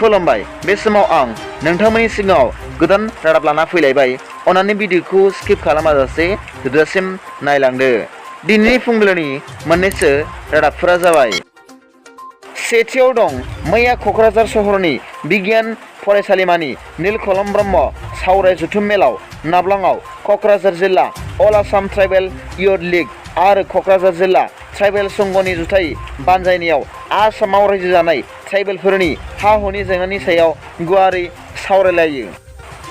खुलुमबाय बे समाव आं नोंथांमोननि सिगाङाव गोदान रादाब लाना फैलायबाय अन्नानै भिडिअखौ स्किप खालामाजासे जोबजासिम नायलांदो। दिनैनि फुंबिलिनि मोननैसो रादाबफोरा जाबाय। सेथियाव दं मैया क'क्राझार सहरनि बिगियान फरायसालिमानि नीलकमल ब्रह्म सावराय जथुम मेलाव नाब्लाङाव क'क्राझार जिल्ला अल आसाम ट्राइबेल इयुथ लीग आरो क'क्राझार जिल्ला ट्राइबेल संघनि जुथाइ बानजायनायाव आसामाव रायजो जानाय ट्राइबेलफोरनि हा-हुनि जेंनानि सायाव गुवारै सावरायलायो।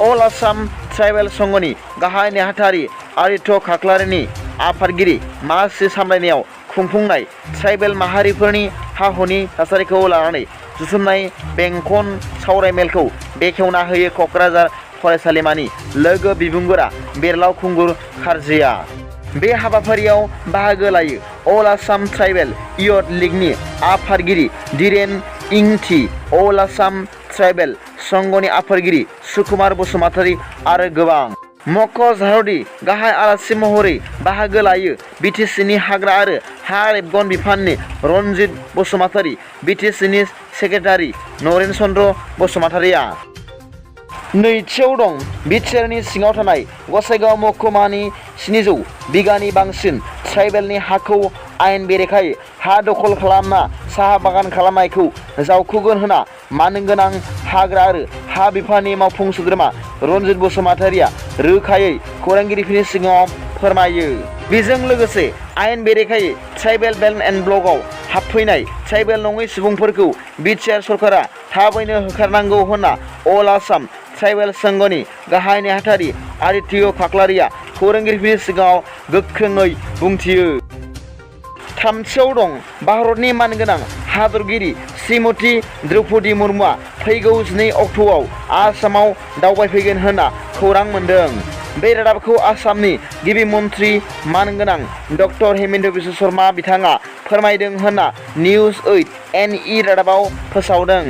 अल आसाम ट्राइबेल संघनि गाहाय नेहाथारि आदित्य खाख्लारिनि आफादगिरि मासि सामलायनायाव खुंफुंनाय ट्राइबेल माहारिफोरनि हा-हुनि थासारिखौ लानानै जुथुमनाय बेंखन सावरायमेलखौ बेखेवना होयो क'क्राझार फरायसालिमानि लोगो बिबुंगोरा बेरलाव खुंगुर खारजिया। बे हाबाफारियाव बाहागो लायो अल आसाम ट्राइबेल इयुथ लीगनि आफादगिरि धीरेन इंथि, अल आसाम ट्राइबेल संघनि आफादगिरि सुकुमार बसुमतारी आरो गोबां। मख'जाथावदि गाहाय आलासि महरै बाहागो लायो बिटिसिनि हाग्रा आरो हा रेबगन बिफाननि रन्जित बसुमतारी, बिटिसिनि सेक्रेटारि नरेन चन्द्र बसुमतारीया। नैथियाव दं BTRनि सिङाव थानाय गसाइगाव महकुमानि 700 बिगानि बांसिन ट्राइबेलनि हाखौ आयेन बेरेखायै हा दखल खालामना साहा बागान खालामनायखौ जावखुगोन होनना मानगोनां हाग्रा आरो हा बिफाननि मावफुं सोद्रोमा रन्जित बसुमतारीया रोखायै खौरांगिरिफोरनि सिगाङाव फोरमायो। बेजों लोगोसे आयेन बेरेखायै ट्राइबेल बेल्ट एन्ड ब्लकआव हाबफैनाय ट्राइबेल नङै सुबुंफोरखौ BTR सरकारा थाबैनो होखारनांगौ होनना अल आसाम ट्राइबेल संघनि गाहाय नेहाथारि आदित्य खाख्लारिया खौरांगिरिफोरनि सिगाङाव गोख्रोङै बुंथियो। थामथियाव दं भारतनि मानगोनां हादरगिरि श्रीमती द्रौपदी मुर्मुआ फैगौ 12 अक्ट'आव आसामाव दावबायफैगोन होनना खौरां मोन्दों। बे रादाबखौ आसामनि गिबि मन्थ्रि मानगोनां डक्टर हेमन्त बिश्व शर्मा बिथाङा फोरमायदों होनना निउज 8 NE रादाबाव फोसावदों।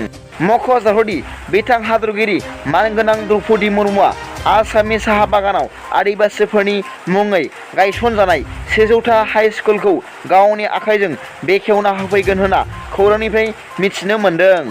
मख'जाथावदि बिथां हादरगिरि मानगोनां द्रौपदी मुर्मुआ आसामनि साहा बागानाव आदिबासिफोरनि मुङै गायसनजानाय 100था हाइ स्कुलखौ गावनि आखाइजों बेखेवना होफैगोन होनना खौरांनिफ्राय मिथिनो मोन्दों।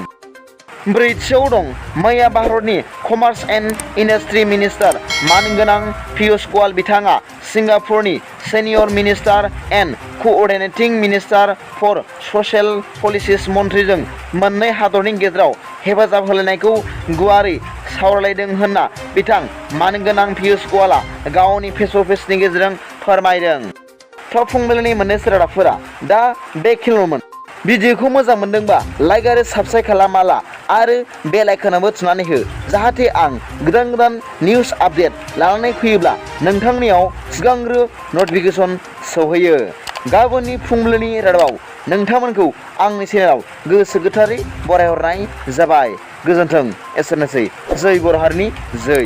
ब्रैथियाव दं मैया भारतनि कमार्स एन्ड इन्डास्ट्रि मिनिस्टार मानगोनां पीयूष गोयल बिथाङा सिंगापुरनि senior minister and coordinating minister for social policies मन्थ्रिजों मोननै हादरनि गेजेराव हेफाजाब होलायनायखौ गुवारै सावरायलायदों होनना बिथां मानगोनां पीयूष गोयलआ गावनि फेसबुक पेजनि गेजेरजों फोरमायदों। थ' फुंबिलिनि मोननैसो रादाबफोरा दा बेखिनिल'मोन। भिडिअखौ मोजां मोनदोंबा लाइक आरो साबस्क्राइब खालामाला आरो बेल आइकनआबो थुनानै हो जाहाथे आं गोदान निउस आपडेट लानानै फैयोब्ला नोंथांनियाव सिगांग्रो नटिफिकेसन सौहैयो। गाबोननि फुंबिलिनि रादाबाव नोंथांमोनखौ आंनि चेनेलाव गोसो गोथारै बरायहरनाय जाबाय। गोजोन्थों। एसेनोसै। जै बर' हारिनि जै।